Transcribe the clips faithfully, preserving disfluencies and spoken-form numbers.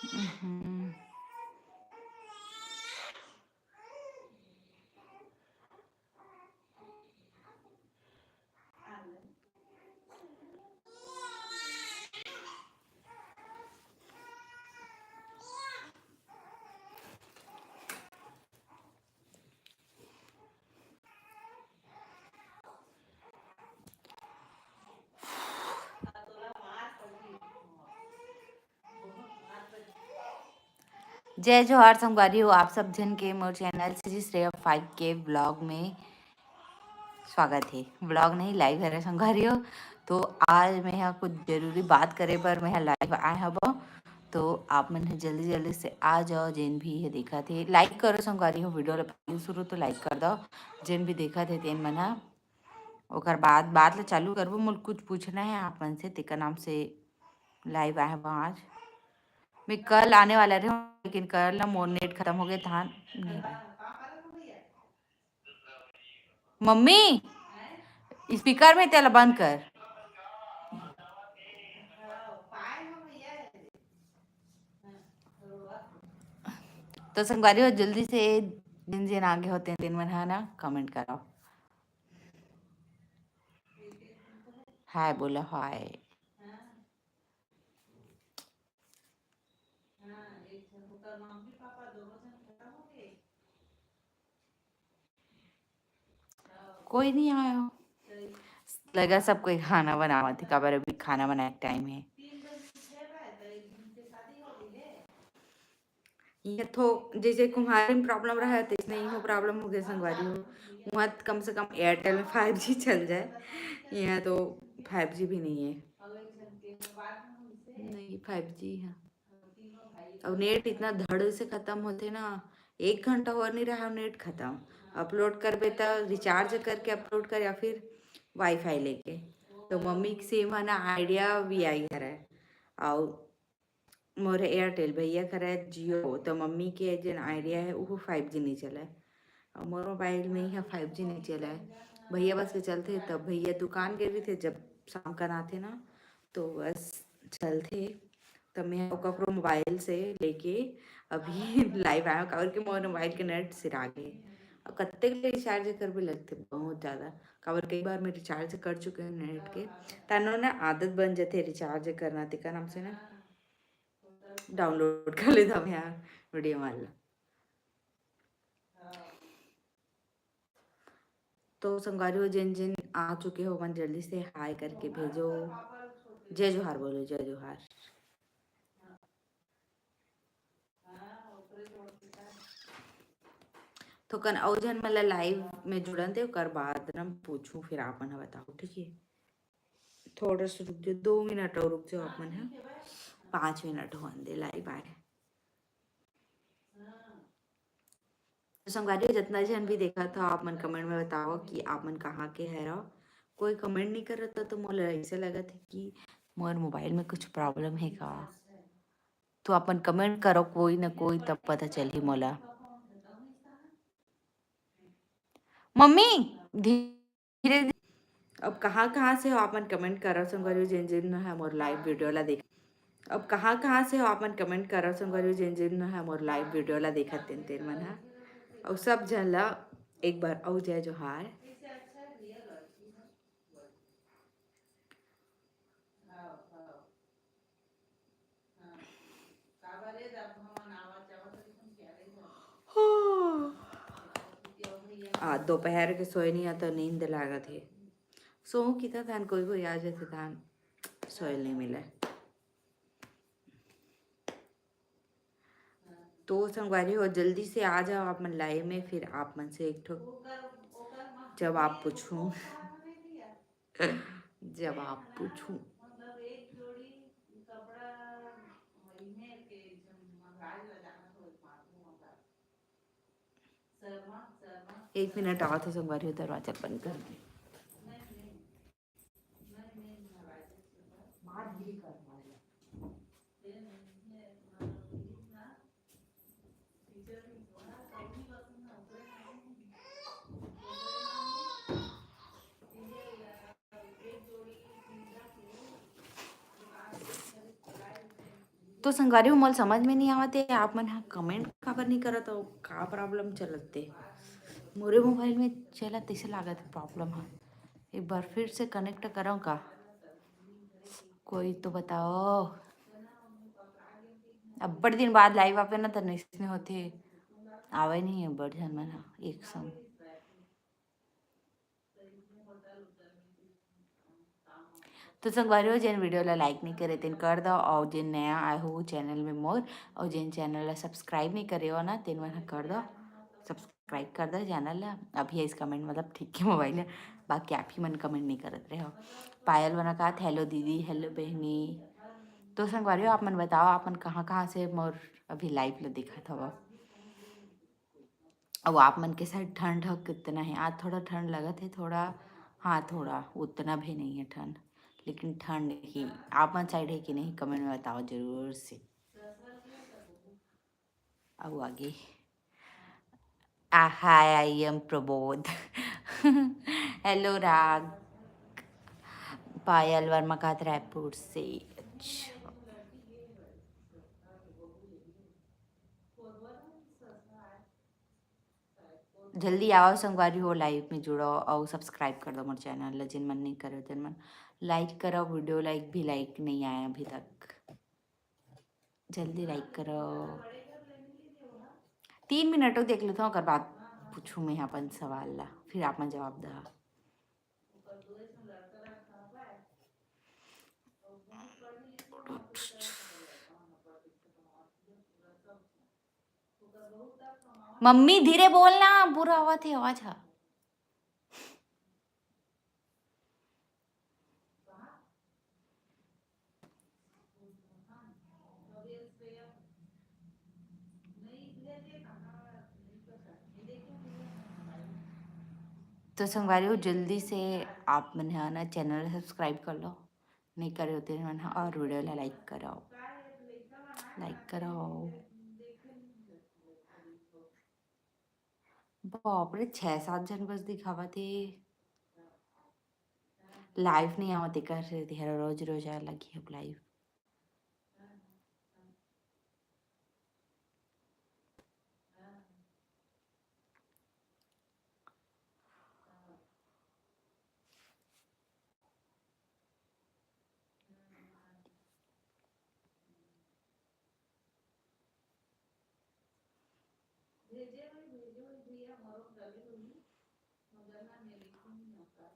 हम्म। जय जोहार संगवारी हो, आप सब झन के मोर चैनल सीजी श्रेया फाइव के व्लॉग में स्वागत हे। व्लॉग नहीं, लाइव हरे संगवारी हो। तो आज मैं हा कुछ जरूरी बात करे बर मैं हा लाइव आए हबो। तो आप मन ह जल्दी जल्दी से आ जाओ, जेन भी ये देखत हे, लाइक करो संगवारी हो, वीडियो ला पहले शुरू तो लाइक कर दो, जेन भी देखत हे तेन मन हा। ओकर बाद बात ला चालू करबो, मोला कुछ पूछना है आप मन से, तेकर नाम से लाइव आए हबो आज। मैं कल आने वाला रहे, लेकिन कल ना मोर नेट खत्म हो गए, तहान नहीं आए। मम्मी, स्पीकर में तेला बंद कर। तो संगवारी हो, जल्दी से जिन जिन आगे होते हैं, दिन मन हा ना कमेंट करो। हाय बोलो, हाय। कोई नहीं आया हो। लगा सब कोई खाना बनावत हे, काबर अभी खाना बनाए के टाइम है। ये तो जैसे कुम्हारी में प्रॉब्लम रहा, तैसने इहो प्रॉब्लम हो गया संगवारी हो। वहाँ कम से कम एयरटेल में फाइव जी चल जाए, यहाँ तो फाइव जी भी नहीं है। नहीं, फाइव जी है। अब नेट इतना धड़ से खत्म होते ना, एक घंटा और नहीं रहा, नेट खत्म। अपलोड करबे त रिचार्ज करके अपलोड कर या फिर वाईफाई लेके। तो मम्मी के सिम है ना, आइडिया वी आई हरे, और मोर एयरटेल, भैया के हरे जियो। तो मम्मी के जेन आइडिया है, वो फाइव जी नहीं चले, और मोर मोबाइल में ही फाइव जी नहीं चले। भैया बस के चलते, तब भैया दुकान गए भी थे, जब शाम का आते ना, तो बस चलते। तब मैं ओकर मोबाइल से लेके अभी लाइव आया, काबर कि मोर मोबाइल के नेट सिरा गे। अब कत्ते के रिचार्ज करबे लगते बहुत ज़्यादा, काबर कई बार मैं रिचार्ज कर चुके हैं नेट के। तानो ना आदत बन जाते रिचार्ज करना, तेकर नाम से ना डाउनलोड कर लेता मैं यार वीडियो वाला। तो संगवारी हो, जिन जिन आ चुके हो, मन जल्दी से हाय करके भेजो। जय जोहार बोलो, जय जोहार। तो कन अउ झन मन ला लाइव में जुड़न दे, ओकर बाद न पूछूं, फिर आप मन ह बताओ, ठीक है? थोड़ा सा रुक जाओ, दो मिनट और रुक जाओ आप मन ह, पाँच मिनट होन दे, लाइव आए। तो संगवारी हो, जितना झन भी देखत हो, आप मन कमेंट में बताओ कि आप मन कहाँ के हरव। कोई कमेंट नहीं करत, तो मोला ऐसे लगत है कि मोर मोबाइल में कुछ प्रॉब्लम है का। तो अपन कमेंट करो कोई ना कोई, तब पता चलही मोला। मम्मी, धीरे धीरे। अब कहाँ कहाँ से हो आप मन कमेंट करो संगवारी, जेन जेन ह मोर लाइव वीडियो ला देख। अब कहाँ कहाँ से हो आप मन कमेंट करो संगवारी, जेन जेन ह मोर लाइव वीडियो ला देखत तेन तेन मन ह। अउ सब झन ला एक बार अउ जय जोहार। आ, दोपहर के सोए नहीं आता, नींद लागत हे। सोहूं किता थान कोई कोई आ जाते थान सोए नहीं मिले। तो संगवारी हो, जल्दी से आ जाओ आप मन लाइव में, फिर आप मन से एक ठो जवाब पूछूं। जवाब पूछूं। एक मिनट आओ तो संगवारी हो, दरवाजा बंद कर दे। तो संगवारी हो, मोला समझ में नहीं आवत हे, आप मन ह comment काबर नहीं करत हो, का problem चलत हे? मोरे मोबाइल में चलत तैसे लागत हे problem ह। एक बार फिर से connect करव का? कोई तो बताओ। अब्बड़ दिन बाद live आबे ना, त नइसने होथे, आवे नहीं अब्बड़ झन मन ह एक संग। तो संगवारी हो, जेन video ला like नहीं करे तेन कर दो, और जेन नया आए हो channel में मोर, और जेन channel ला subscribe नहीं करे हो ना, तेन मन ह कर दो, subscribe कर दो channel ला। अभी इस comment मतलब ठीक के मोबाइल है, बाकी आप ही मन comment नहीं करत रहे हो। पायल वना कहत, "Hello दीदी, hello बहनी।" तो संगवारी हो, आप मन बताओ, आप मन कहाँ कहाँ से मोर अभी live ला देखत हवा? अब आप मन के side ठंड ह कितना है? आज थोड़ा ठंड लगत है, थोड़ा, हाँ, थोड़ा उतना भी नहीं है ठंड, लेकिन ठंड ही। आप मन side है कि नहीं, comment में बताओ जरूर से। अब आगे, आ, hi, I am Prabodh. Hello राग। पायल वर्मा कहत रायपुर से। अच्छा। जल्दी आओ संगवारी हो, live में जुड़ो और subscribe कर दो मोर channel ला, जिन मन नहीं करे तेन मन like करो। Video like भी like नहीं आया अभी तक, जल्दी like करो। तीन मिनट देख लेथव, ओकर बाद पूछू मैं अपन सवाल ला, फिर आप मन जवाब दहा। मम्मी धीरे बोलना, बुरा आवत हे आवाज ह। तो संगवारी हो, जल्दी से आप मन ह ना channel subscribe कर लो, नहीं करे हो तेन मन ह, और video ला like करो, like करो। बाप रे, छह सात झन बस दिखावत हे। Live नहीं आवत, एकर से तेहर रोज रोज आए लगी अब live।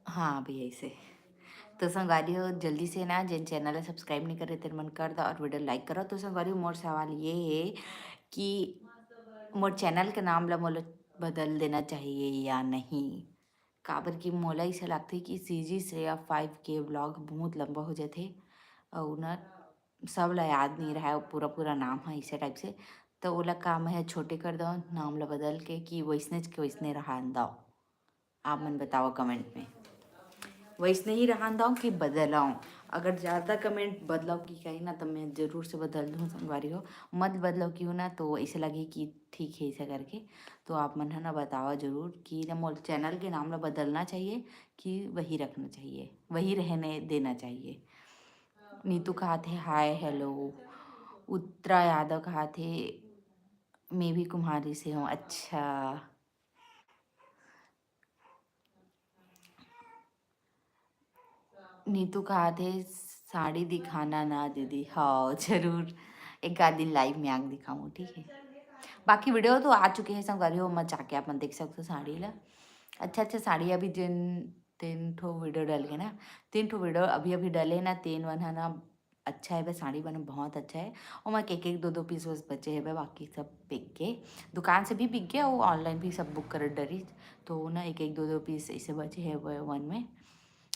हाँ भैया, ऐसे। तो संगवारी हो, जल्दी से ना, जिन channel ला subscribe नहीं करे, तेन मन कर दो और video like करो। तो संगवारी हो, मोर सवाल ये है कि मोर channel के नाम ला मोला बदल देना चाहिए या नहीं? काबर कि मोला ऐसा लगथे कि C G Shreya five K vlog बहुत लंबा हो जाथे, अउ ना सब ला याद नहीं रहे पूरा पूरा नाम ह ऐसे type से। तो ओला का मैं छोटे कर दो नाम ला बदल के कि वैसने के वैसने रहन दो? आप मन बताओ comment में, वैसने ही रहन दो कि बदलाओ? अगर ज़्यादा comment बदलाव की कही ना, तो मैं जरूर से बदल दूँ संगवारी हो। मत बदलाव क्यों ना, तो ऐसे लगे कि ठीक है ऐसा करके। तो आप मन है ना बताओ जरूर कि ना मोर channel के नाम ला बदलना चाहिए कि वही रखना चाहिए, वही रहने देना चाहिए। Neetu कहाथे hi hello। उत्तरा यादव कहाथे मैं भी कुम्हारी से हूँ। अच्छा, नीतू कहाथे साड़ी दिखाना ना दीदी। हाँ, जरूर, एक आध दिन live में आके दिखाऊँ, ठीक है। बाकी video तो आ चुके हैं संगवारी हो, मत जाके आप मन देख सकते हो साड़ी ला। अच्छा अच्छा साड़ी अभी जिन तीन ठो video डल के ना, तीन ठो video अभी अभी डले ना, तेन मन है ना अच्छा है बे, साड़ी बने बहुत अच्छा है। ओमा के एक एक दो दो piece बस बचे है बे, बाकी सब बिक गए, दुकान से भी बिक गए और online भी सब book कर डरी। तो ना एक एक दो दो piece ऐसे बचे है बे one में।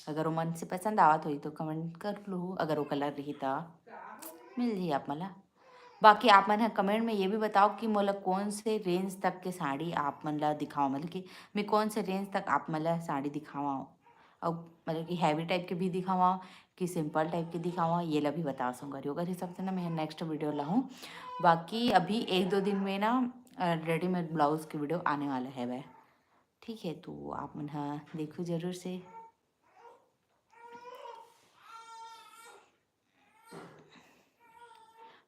अगर वो मन से पसंद आवत होई तो comment कर लो, अगर वो colour रही तो मिल जाई आप मला। बाकी आप मन ह comment में ये भी बताओ कि मोला कौन से range तक के साड़ी आप मन ला दिखाओ, मतलब कि मैं कौन से range तक आप मन ला साड़ी दिखावा, और मतलब कि heavy type के भी दिखावा कि simple type के दिखावा, ये ला भी बताओ संगवारी। ओकर हिसाब से ना मैं next video लाहूँ। बाकी अभी एक दो दिन में ना readymade blouse के video आने वाला है वह, ठीक है। तो आप मन ह देखो जरूर से।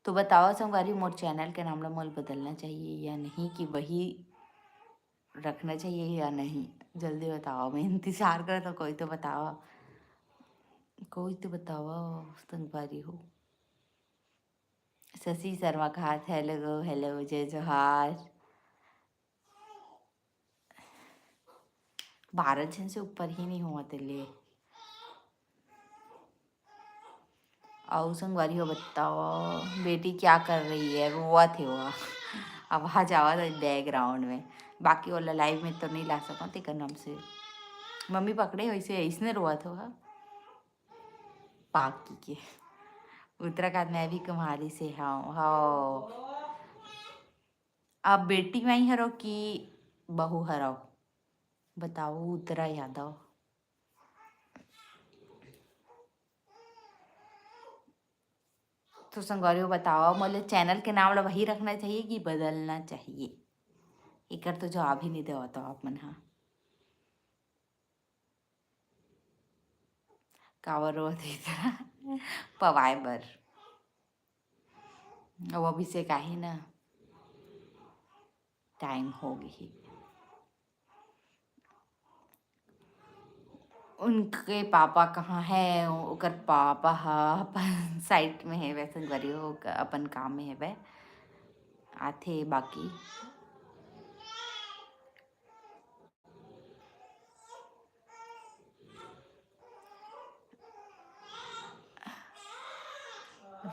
तो बताओ संगवारी, मोर चैनल के नाम ला मोला बदलना चाहिए या नहीं, कि वही रखना चाहिए या नहीं? जल्दी बताओ, मैं इंतजार करत हूँ, कोई तो बताओ, कोई तो बताओ संगवारी हो। शशि शर्मा कहात, हेलो हेलो, जय जोहार। बारह झन से ऊपर ही नहीं हुआ तेले। अउ संगवारी हो बताओ, बेटी क्या कर रही है, रोवत हे वो। आवाज आवत है बैकग्राउंड में, बाकी वाला लाइव में तो नहीं ला सकत तेकर नाम से। मम्मी पकड़े वैसे ऐसने रोवत हो हा। बाकी के उत्तराखंड में भी कुम्हारी से हव, हव। अब बेटी माई हरो कि बहू हरो, बताओ उत्तरा यादव। तो संगवारी हो बताओ, मोला चैनल के नाम ला वही रखना चाहिए कि बदलना चाहिए? एकर तो जवाब ही नहीं देवत हो आप मन हा। काबर रोवत हे इतना? पवाए बर। अब अभिषेक आही ना, टाइम हो गई। उनके पापा कहाँ है? ओकर पापा ह अपन साइड में है, वैसे गरीब होकर अपन काम में है वै। आथे बाकी।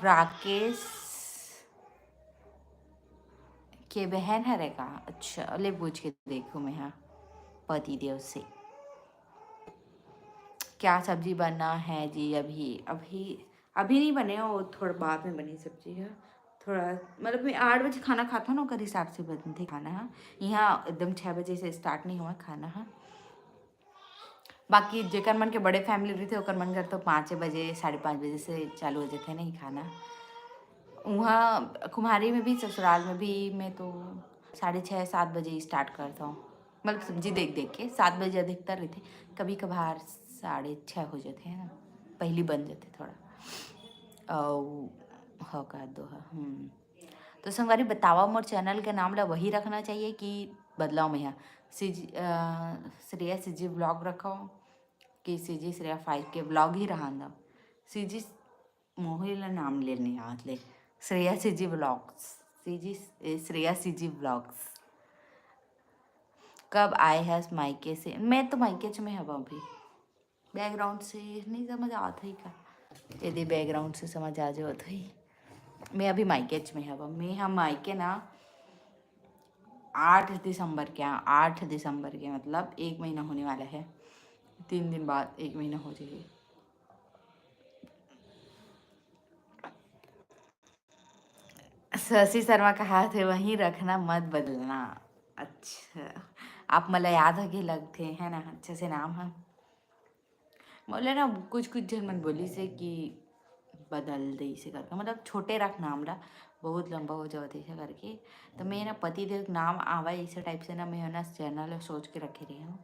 राकेश के बहन हरे का? अच्छा, ले पूछ के देखो मैं, हाँ, पति देव से। क्या सब्जी बना है जी? अभी, अभी, अभी नहीं बने, वो थोड़ा बाद में बनी सब्जी है। थोड़ा, मतलब, मैं आठ बजे खाना खाता हूँ ना, ओकर हिसाब से बनथे खाना, हाँ। यहाँ एकदम छः बजे से स्टार्ट नहीं हुआ खाना, हाँ। बाकी जेकर मन के बड़े फैमिली रहिथे, ओकर मन घर तो पाँचे बजे, साढ़े पाँच बजे से चालू हो जाथे नहीं खाना। उहाँ कुम्हारी में भी, ससुराल में भी, मैं तो साढ़े छः, सात बजे स्टार्ट करता हूँ, मतलब, सब्जी देख देख के। सात बजे अधिकतर रहिथे, कभी कभार साढ़े छः हो जाथे, है ना, पहली बन जाथे थोड़ा। अउ हो का दो ह, हम्म। तो संगवारी बतावा, मोर चैनल के नाम ला वही रखना चाहिए कि बदलाव में है? सीजी, अ, श्रेया सीजी व्लॉग रखो कि सीजी श्रेया फाइव के व्लॉग ही रहन दो। सीजी मोहिला नाम ले नहीं आवत ले, श्रेया सीजी व्लॉग्स, सीजी, ए, श्रेया सीजी व्लॉग्स। कब आए हस मायके से? मैं तो मायकेच में हव अभी। बैकग्राउंड से नहीं समझ आवत होही का? यदि बैकग्राउंड से समझ आ जावत होही, मैं अभी मायकेच में हव। मैं हम मायके ना आठ दिसंबर के, आठ दिसंबर के, मतलब एक महीना होने वाला है। तीन दिन बाद एक महीना हो जाएगी। शशि शर्मा कहाथे, "वहीं रखना, मत बदलना।" अच्छा, आप मला याद हके लगथे, है ना? अच्छा से नाम है। मोला ना कुछ कुछ झन मन बोलिस हे कि बदल देइस हे करके, मतलब छोटे रख नाम ला, बहुत लंबा हो जावत हे ऐसे करके। तो मैं ना पति देव नाम आवा ऐसे टाइप से ना, मैं ना चैनल सोच के रखे रही हूँ।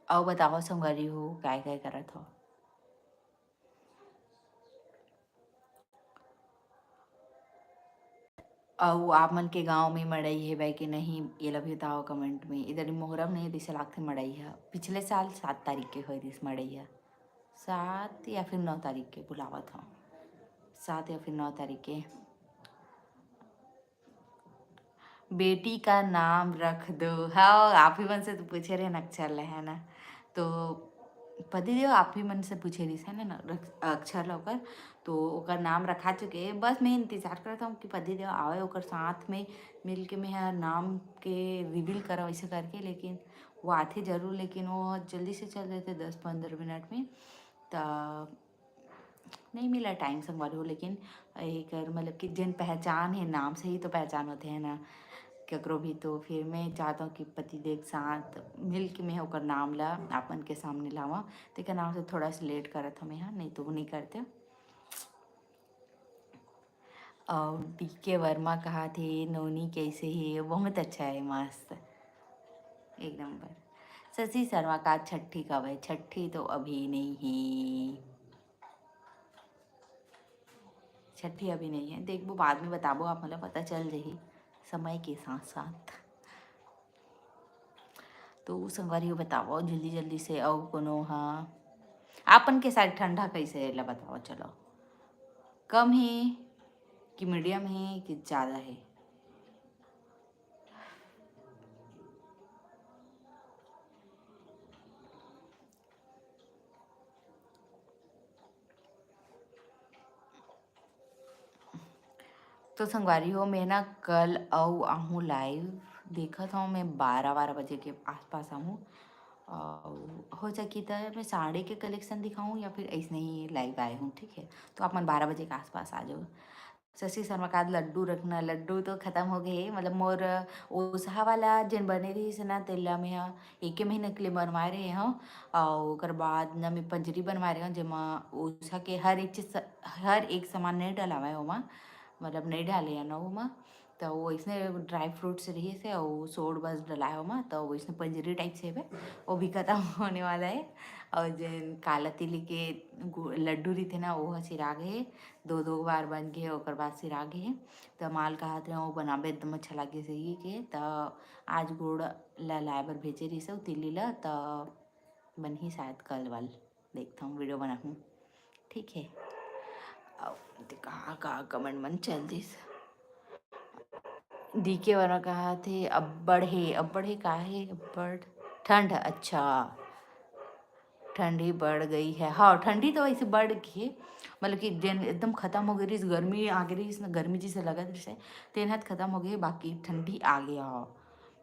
अउ बताओ संगवारी हो, काय काय करत हो? अउ आप मन के गांव में मड़ई हेवय के नहीं, ये ला भी बताओ कमेंट में। इधर मोहरम नहीं, जैसे लागथे मड़ई ह। पिछले साल सात तारीख के होय रिहिस मड़ई ह, सात या फिर नौ तारीख के, बुलावत हूँ, सात या फिर नौ तारीख के। बेटी का नाम रख दो। हाँ, आप ही मन से तो पूछे रहे अक्षर ले, है ना? तो पति देव आप ही मन से पूछे रहिस, है ना, रख-, अक्षर ला ओकर, तो ओकर नाम रखा चुके हे। बस मैं इंतजार करत हूँ कि पति देव आवे, ओकर साथ में मिल के मैं ह नाम के रिवील करव, ऐसे करके। लेकिन वो आथे जरूर, लेकिन वो जल्दी से चल देथे दस पंद्रह मिनट में। त नहीं मिला टाइम संगवारी हो, लेकिन एकर मतलब कि जेन पहचान हे, नाम से ही तो पहचान होथे, है ना, ककरो भी। तो फिर मैं चाहता हूँ कि पति देव के साथ मिल के मैं ओकर नाम ला आप मन के सामने लावा। तेकर नाम से थोड़ा सा लेट करत हूँ मैं, हाँ, नहीं तो वो नहीं करते। अउ डी के वर्मा कहाथे, "नोनी कैसे हे?" बहुत अच्छा है, मस्त, एक नंबर। शशि शर्मा का छठी कब है? छठी तो अभी नहीं है। छट्ठी अभी नहीं है, देखबो बाद में बताबो, आप मन ला पता चल जाही समय के साथ साथ। तो संगवारी हो बतावो जल्दी जल्दी से, अउ कोनो हा आपन के साइड ठंडा कैसे हे, एला बतावो। चलो, कम हे कि मीडियम हे कि ज्यादा हे? तो संगवारी हो, मैं ना कल अउ आहूँ लाइव, देखत हूँ मैं बारह बारह बजे के आसपास आहूँ। अउ हो सकी त मैं साड़ी के कलेक्शन दिखाऊँ या फिर ऐसने ही लाइव आए हूँ, ठीक है? तो आप मन बारह बजे के आसपास आ जाओ। शशि शर्मा का लड्डू रखना, लड्डू तो खत्म हो गए, मतलब मोर ओसहा वाला जेन बने रहिस ना, तेला मैं ह एके महीना के लिए बनवाए रहे हूँ। और ओकर बाद न मैं पंजरी बनवाए रहे हूँ, जेमा ओसहा के हर एक चीज, हर एक सामान नहीं डलावे ओमा, मतलब नहीं डाले या ना ओमा। तो वो इसने ड्राई फ्रूट्स रहिस हे और सोड बस डलाए ओमा, तो वो इसने पंजरी टाइप से हेबे, वो भी खत्म होने वाला है। और जेन काला तिली के गु-, लड्डू रहिथे ना, वो ह सिरा गे, दो दो बार बन गे, ओकर बाद सिरा गे। त माल कहत रहे, वो बनाबे एकदम अच्छा लागे सही के। त आज गुड़ ला लाए बर भेजे रहिस, वो तिली ला, त बनही शायद कल वाल, देखता हूँ, वीडियो बनाहूँ, ठीक है? अब ते कहाँ कहाँ कमेंट मन चल दिस। डीके वाला कहा थे, अब्बड़ हे, अब्बड़ हे का हे? अब्बड़ ठंड, अच्छा, ठंडी बढ़ गई है। हाँ, ठंडी तो वैसे बढ़ गई है, मतलब कि जेन एकदम खत्म हो गई रहिस, गर्मी आ गई रहिस ना, गर्मी जैसे लगत रहिस हे, तेन ह खत्म हो गई, बाकी ठंडी आ गया। हाँ,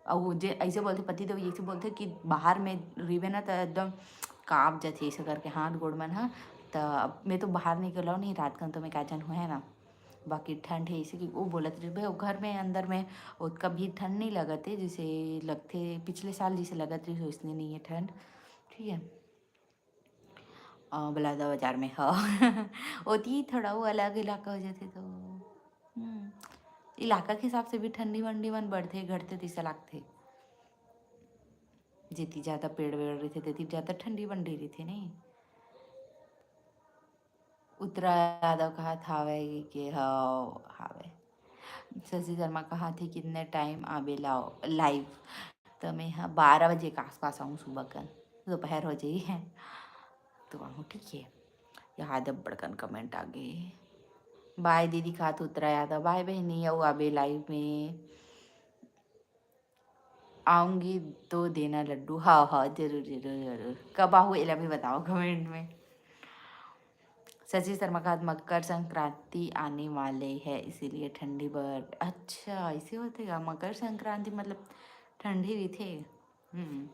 अउ जे ऐसे बोलथे, पति देव ऐसे बोलथे कि बाहर में रहिबे ना, त एकदम कांप जाथे, ऐसे करके हाथ गोड़ मन ह। त अब मैं तो बाहर निकलव नहीं, रात कन तो मैं का जन होए ना, बाकी ठंड है, ऐसे कि वो बोलत रहिबे, वो घर में, अंदर में ओतका भी ठंड नहीं लगत है, जैसे लगथे पिछले साल जैसे लगत रहिस, वैसने नहीं है ठंड, ठीक है। अ, बलौदा बाजार में, हाँ। ओती थोड़ा वो अलग इलाका हो जाथे, तो, हम्म, इलाका के हिसाब से भी ठंडी वंडी मन बढ़थे, घटथे, तैसा लागथे। जेती ज्यादा पेड़ वेड़ रहिथे, तेती ज्यादा ठंडी वंडी रहिथे, नहीं? उत्तरा यादव कहत हावय के, हव, हावय। शशि शर्मा कहत हे, "कितने टाइम आबे लाओ, लाइव?" त मैं ह बारह बजे के आसपास आऊँ सुबह कन, दोपहर हो जाही है, तो आहूँ, ठीक है। यादव बड़कन कमेंट आ गे। बाय दीदी, कहत उत्तरा यादव, बाय बहिनी, अउ आबे लाइव में। आऊंगी तो देना लड्डू। हाँ, हाँ, जरूर, जरूर, जरूर। कब आहू, एला भी बताओ कमेंट में। शशि शर्मा का मकर संक्रांति आने वाले है, इसीलिए ठंडी बढ़, अच्छा, ऐसे होथे का? मकर संक्रांति मतलब ठंडी रहिथे। हम्म।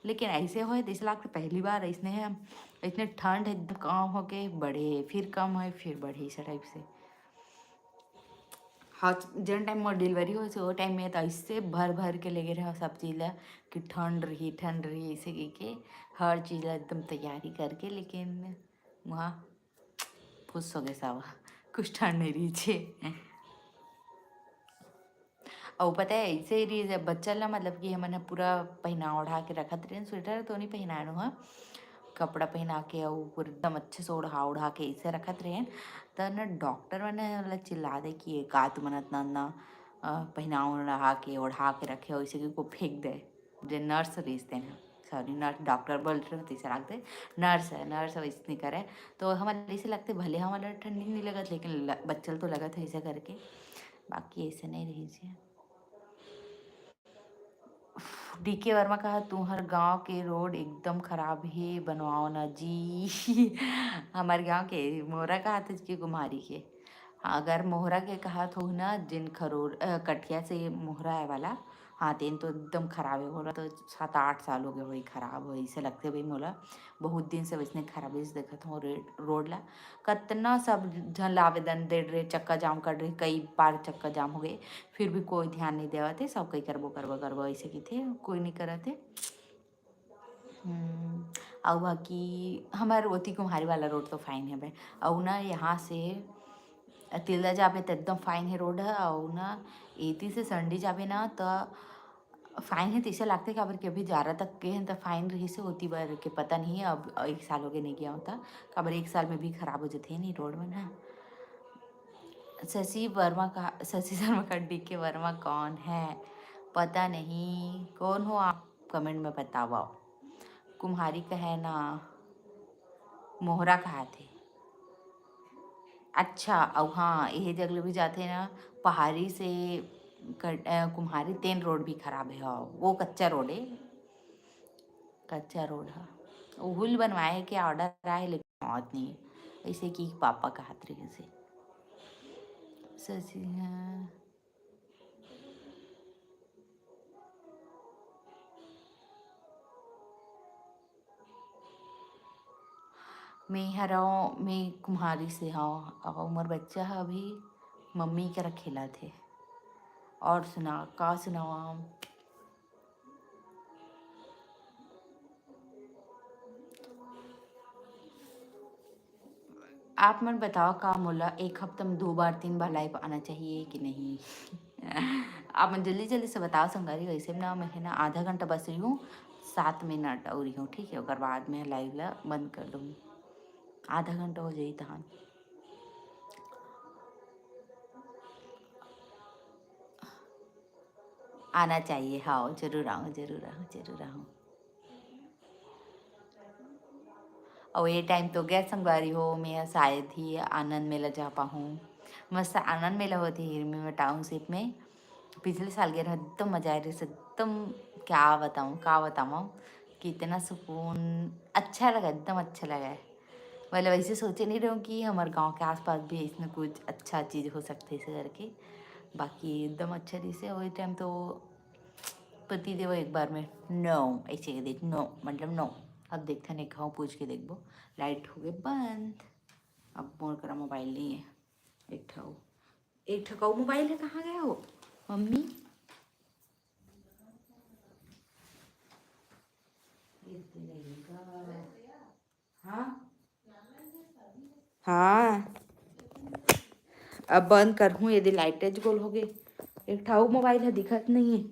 लेकिन ऐसे होए, जैसे लागथे पहली बार ऐसने है, इतने ठंड एकदम कम होके बढ़े, फिर कम होए, फिर बढ़े, इस टाइप से। हाँ, जेन टाइम मोर डिलीवरी होइस, वो टाइम में तो ऐसे भर भर के लेगे रहे सब चीज ला कि ठंड रही, ठंड रही, ऐसे कह के हर चीज ला एकदम तैयारी करके, लेकिन वहाँ फुस हो गए सब, कुछ ठंड नहीं रही छे। अउ पता है, ऐसे ही रही जब बच्चा ला, मतलब कि हमन ह पूरा पहना ओढ़ा के रखत रहेन, स्वेटर तो नहीं पहनाएन हा, कपड़ा पहना के अउ पूरा एकदम अच्छे से ओढ़ा ओढ़ा के ऐसे रखत रहेन। त न डॉक्टर मन ह ओला चिल्ला दे कि "ये का तुमन अतना, अतना, अ, पहना ओढ़ा के, ओढ़ा के रखे हो", ऐसे कि को फेंक दे। जे नर्स रहिस तेन ह, सॉरी, नर्स, डॉक्टर बोल रहे हो, तैसे लागथे, नर्स है, नर्स है, वैसे नहीं करे। तो हमर ऐसे लगथे, भले हमर ठंडी नहीं लगत, लेकिन ल-, बच्चा ल तो लगत है ऐसे करके, बाकी ऐसे नहीं रही छे। डीके वर्मा कहा, "तुम्हर गांव के रोड एकदम खराब हे, बनवाओ ना जी।" हमारे गांव के, मोरा कहा थे कि कुमारी के, अगर मोहरा के कहा थो ना, जिन खरोर, अ, कटिया से मोहरा है वाला, हाँ, तेन तो एकदम खराब है, मोला तो सात आठ साल हो गए होही खराब होही, ऐसे लगथे भाई मोला। बहुत दिन से वैसने खराब से देखत हूँ रे-, रोड ला। कतना सब झन ला आवेदन दे रहे, चक्का जाम कर रहे, कई बार चक्का जाम हो गए, फिर भी कोई ध्यान नहीं देवत है, सब कई करबो, करबो, करबो, ऐसे किथे, कोई नहीं करत है। हम्म, अउ बाकी हमर ओती कुम्हारी वाला रोड तो फाइन हेबे। अउ ना यहाँ से तिल्दा जाबे त एकदम फाइन हे रोड ह, अउ ना एती से संडी जाबे ना त फाइन हे तइसे लागथे, काबर कि अभी जारा तक के हे त फाइन रहिस हे, ओती बर के पता नहीं, अब एक साल हो गए नहीं गया होता, काबर एक साल में भी खराब हो जाथे नहीं रोड मन ह। शशि वर्मा का, शशि शर्मा का डीके वर्मा कौन है? पता नहीं कौन हो आप, कमेंट में बतावव। कुम्हारी का है ना, मोहरा कहाथे। अच्छा, अउ हाँ, एहे जग ले भी जाथे ना, पहाड़ी से कट-, अ, कुम्हारी तेन रोड भी खराब है। हाँ, वो कच्चा रोड है, कच्चा रोड है। उहुल बनवाए के ऑर्डर आए, लेकिन आवत नहीं है, ऐसे कि पापा कहत रहिस हे। शशि, हाँ। मैं हरव, मैं कुम्हारी से हव, अउ मोर बच्चा ह अभी मम्मी करा खेलत हे। और सुना, का सुनावव? आप मन बताओ, का मोला एक हफ्ता में दो बार, तीन बार लाइव आना चाहिए कि नहीं? आप मन जल्दी जल्दी से बताओ संगवारी, वैसे में ना मैं है ना आधा घंटा बस रही हूँ, सात मिनट और रही हूँ, ठीक है, ओकर बाद मैं लाइव ला बंद कर दूँगी, आधा घंटा हो जाई तहान। आना चाहिए, हाँ, जरूर आऊँ, जरूर आऊँ, जरूर आऊँ। अउ ये टाइम तो गैस संगवारी हो, मैं शायद ही आनंद मेला जा पाहूँ। मस्त आनंद मेला होथे हिरमी में, टाउनशिप में। पिछले साल गए रहे, एकदम मजा आए रहे, एकदम क्या बताऊँ, का बताऊँ, कि इतना सुकून, अच्छा लगा, एकदम अच्छा लगा है। मतलब ऐसे सोचे नहीं रहूँ कि हमारे गाँव के आसपास भी इसमें कुछ अच्छा चीज़ हो सकते है ऐसे करके। बाकी एकदम अच्छा जैसे वही टाइम तो पति देव एक बार में नो ऐसे कह दे, नो मतलब नो। अब देखते हैं, खाओ पूछ के देखबो। लाइट हो गए बंद। अब मोर करा मोबाइल नहीं है। एक ठो, एक ठो कऊ मोबाइल है, कहाँ गया वो मम्मी? हाँ हाँ, अब बंद करहूँ, यदि लाइटेज गोल हो गए। एक ठा अउ मोबाइल है, दिखत नहीं है,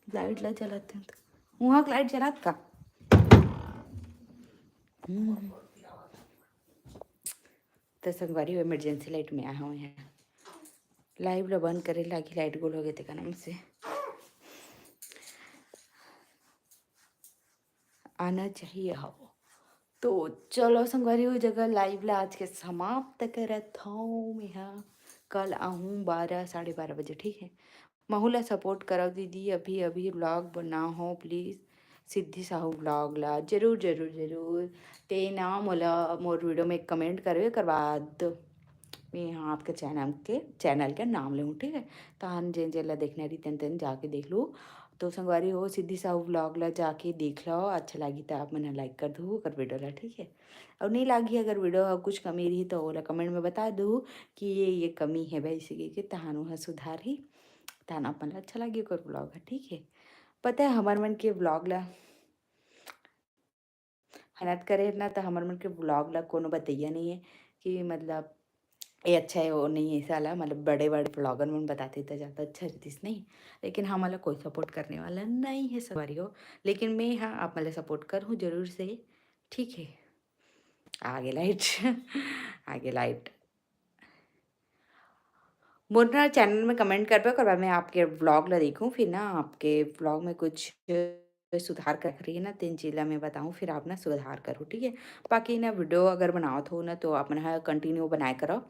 लाइट ला चलाते हैं तो। वहाँ लाइट चलात का? हम्म। तो संगवारी हो, इमरजेंसी लाइट में आए हुए हैं, लाइव ला बंद करे लागी, लाइट गोल हो गए थे का नाम से। आना चाहिए हो। तो चलो संगवारी हो, जगह लाइव ला आज के समाप्त करत हूँ मैं हा। कल आहूँ बारह, साढ़े बारह बजे, ठीक है। महू ला सपोर्ट करव दीदी, अभी अभी व्लॉग बनाओ प्लीज, सिद्धि साहू व्लॉग ला। जरूर जरूर जरूर। ते ना मोला मोर वीडियो में कमेंट करवे, ओकर बाद मैं यहाँ आपके चैनल के, चैनल के नाम लेहूँ, ठीक है। तहन जेन जेन ला देखना रही तेन तेन जाके देख लू। तो संगवारी हो, सिद्धि साहू व्लॉग ला जाके देख लो, अच्छा लगी तो आप मन लाइक कर दू ओकर वीडियो ला, ठीक है। और नहीं लागी अगर वीडियो कुछ कमी रही तो ओला कमेंट में बता दू कि ये ये कमी है भाई, इसी के तहान वह सुधार ही, तहान अपन ला अच्छा लगी ओकर व्लॉग है, ठीक है। पता है हमार मन के व्लॉग ला मेहनत करे ना, तो हमर मन के व्लॉग ला कोनो बतैया नहीं है कि मतलब ये अच्छा है, वो नहीं है, ऐसा ला, मतलब बड़े बड़े व्लॉगर मन बताते तो ज़्यादा अच्छा रहतीस नहीं, लेकिन हमला कोई सपोर्ट करने वाला नहीं है संगवारी हो। लेकिन मैं हाँ आप मतलब सपोर्ट करहूँ जरूर से, ठीक है। आगे लाइट आगे लाइट मोर ना चैनल में कमेंट करबे, ओकर बाद मैं आपके व्लॉग ला देखूँ, फिर ना आपके व्लॉग में कुछ सुधार कर रही है ना, तेन चीज ला मैं बताऊँ, फिर आप ना सुधार करो, ठीक है। बाकी ना वीडियो अगर बनावत हो ना तो आप मन ह कंटिन्यू बनाए करो,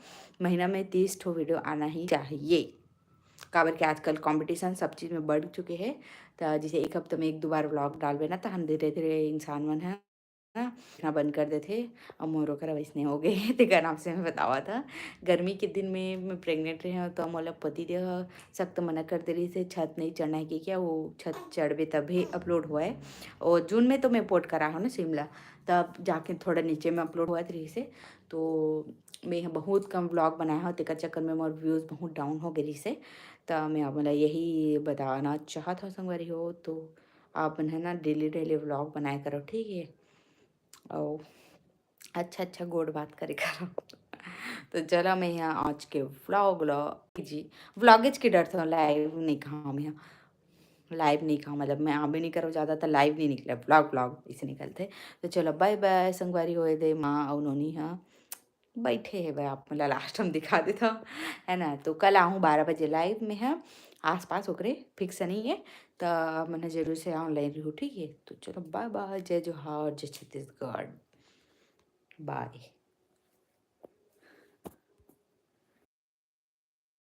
महीना में तीस ठो वीडियो आना ही चाहिए, काबर के आजकल कंपटीशन सब चीज में बढ़ चुके है। तो जैसे एक हफ्ते में एक दो बार व्लॉग डालबे ना, तहन धीरे धीरे इंसान मन है ना, ना बंद कर देथे। अब मोरो करा वैसने हो गए तेकर नाम से मैं बतावा था। गर्मी के दिन में मैं प्रेग्नेंट रहे हूँ तो मोला पति देव ह सख्त मना कर दे रही से छत नहीं चढ़ना है कि क्या वो छत चढ़बे तभी अपलोड हुआ है। और जून में तो मैं पोस्ट करा हूँ ना शिमला, तब जाके थोड़ा नीचे में अपलोड हुआ रही से। तो मैं यहाँ बहुत कम व्लॉग बनाया हूँ, तेकर चक्कर में मोर व्यूज बहुत डाउन हो गए रही से। तो मैं अब मतलब यही बताना चाहत हूँ संगवारी हो, तो आप मन है ना डेली डेली व्लॉग बनाया करो, ठीक है। और अच्छा अच्छा गोड़ बात करे करो। तो चलो मैं यहाँ आज के व्लॉग ला जी, व्लॉगेज के डर से लाइव नहीं कहा मैं यहाँ। लाइव नहीं कहा, मतलब मैं आबे नहीं करो ज़्यादा, तो लाइव नहीं निकला, व्लॉग व्लॉग इसे निकलते। तो चलो बाय बाय संगवारी हो, दे माँ और नोनी हाँ बैठे हे भाई, आप मन ला लास्ट हम दिखा देता हूँ, है ना। तो कल आहूँ बारह बजे लाइव में है, आसपास ओकरे फिक्स नहीं है, तो आप मन ह जरूर से ऑनलाइन रहू, ठीक है। तो चलो बाय बाय, जय जोहार, जय छत्तीसगढ़, बाय।